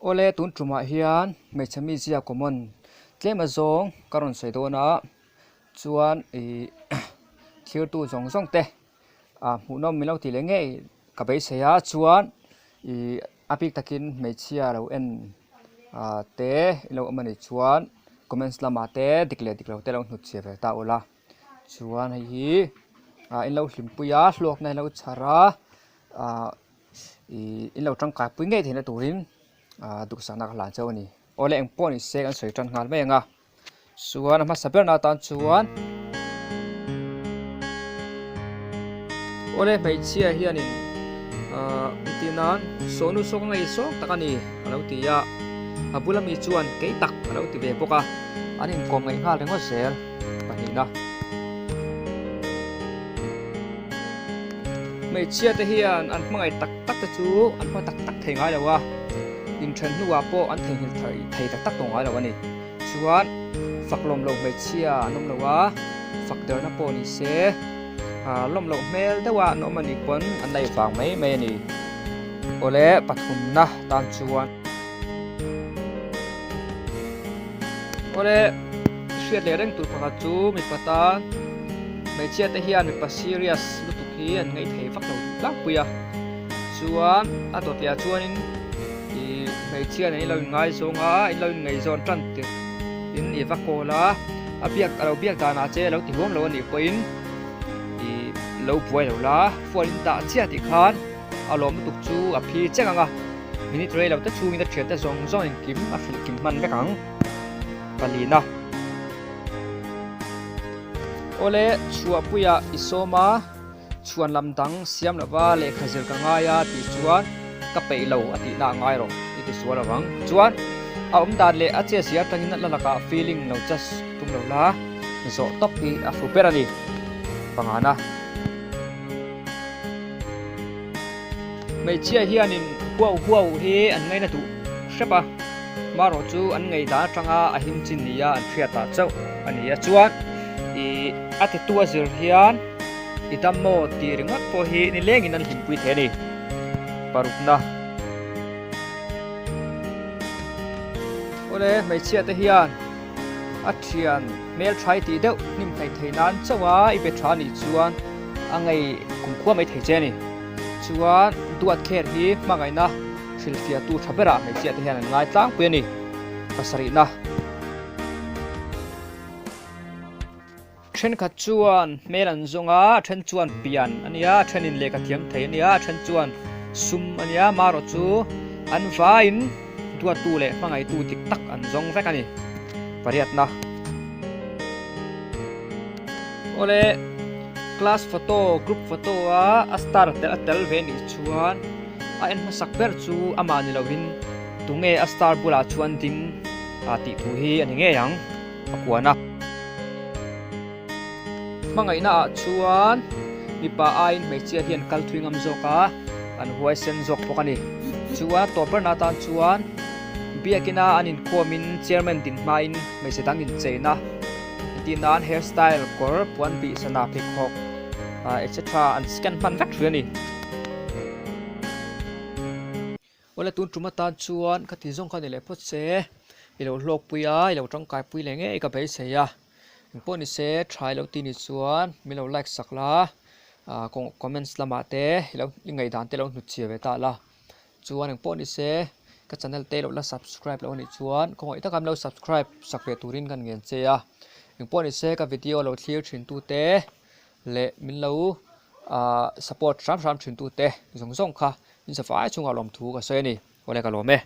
Awle tun tumah hian hmeichhe mizia common tlem azawng ka rawn sawi dawn a chuan ih thirtu zawng zawng te ah hmuhnawm min lo tih leh ngei ka beisei a chuan ih a bik takin hmeichhia lo en ah te ilo awm anih chuan comments lamah te dik leh dik lo te lo hnut chhiah ve ta ula chuan hei hi ah in lo hlimpui a hluakna in lo chhar a ah ih in lo tangkai pui ngei theihna turin ah duhsakna ka hlan chauh a ni awle eng pawh ni se kan sawi tan nghal mai ang a chuan a hmasa berna atan chuan awle hmeichhia hianin ah entir nan sawhnu saw ka ngei zawng tak a ni a lo ti a a bula mi chuan kei tak a lo ti ve bawk a an inkawm ngaih nghal ringawt zel pahnihna. Hmeichhia te hian an hmangaih tak tak te chu an hma tak tak thei ngai lo a, inthen hnuah pawh an theihnghilh thei tak tak tawh ngai lo a ni. Chuan fak lawm loh hmeichhia an awm lo a, fak derna pawh ni se lawm loh hmel deuha an awm anih pawn an la vang mai mai a ni. Awle pathumna tan chuan. Awle hriat leh reng tur pakhat chu mipa tan hmeichhia te hian mipa serious lutuk hi an ngaih thei vak lo tlangpui a chuan a dawt leh ah chuanin ih hmeichhia nen in lo inngaizawng a in lo inngaihzawn tan tirh in i va kawl a a biak a lo biak danah che a lo ti huam lo anih pawhin ih lo buai lo la phone in dah chiah tih khan a lawm lutuk chu a phi cheng ang a minute rei lo te chhungin a thiante zawng zawng engkim a hrilh kim hman vek ang palina. Awle chhuahpuiah i sawm a, chhuan lam dang siam lova lehkha zir ka ngai a tih chuan ka peih lo a tihna a ngai rawh i ti sual avang chuan a awm dan leh a che zia atangin a la lakah feeling lo just tum lo la zawh tawp hi a hru ber a ni pangana. Hmeichhia hianin huau huau hi an ngaina duh hrep a, marawh chu an ngeidan atanga a him chin nia an hriatah chauh a ni a. Chuan ih a titu a zir hian i dam maw tih ringawt pawh hi nilengin an hlimpui thei a ni. Parukna. Awle hmeichhia te hian a thian hmeltha i tih deuh hnim hnaih thei nan chauh a i be tha anih chuan a ngei kumkhua mai thei che a ni. Chuan duat kher hi hmangaihna hrilhfiahtu tha berah hmeichhia te hian an ngai tlangpui a ni. Pasarihna. Thenkhat chuan hmel an zawng a, a then chuan pian a nia, a thenin lehkha thiam thei a nia, a then chuan sum a nia, marawh chu an vaiin duattu leh hmangaihtu dik tak an zawng vek a ni. Pariatna. Awle class photo, group photo a a star tel a tel ve nih chuan a en hmasak ber chu amah ni lovin tunge a star bulah chuan ding ah tih thu hi a ni ngei ang a kuan a. Hmangaihna ah chuan mipa aiin hmeichhia hian kal thui ngam zawk a, an huaisen zawk bawk a ni. Chuan a tawp berna atan chuan biakina an inkhawmin chairman din hmain hmeichhe dang incheina Tih nan hair style, kawr, puan bih, sana, pheikhawk etc an scan hman vek hrih a ni. Awle tun tum atan chuan ka ti zawng kha ni leh phawt se, i lo hlawkpui a, i lo tangkai pui leh ngei ka beisei a. Engpawh ni se tha i lo ti ni chuan min lo like sak la, comments lamah te i lo i ngaihdan te lo hnutchhiah ve ta la. Chuan engpawh ni se ka channel te lo la subscribe loh anih chuan khawngaih taka min lo subscribe sak ve turin kan ngen che a engpawh ni se ka video lo thlir thin tu te leh min lo ah support hram hram thin tu te zawng zawng kha min safai chungah lawmthu ka sawi a ni awle ka lawm e.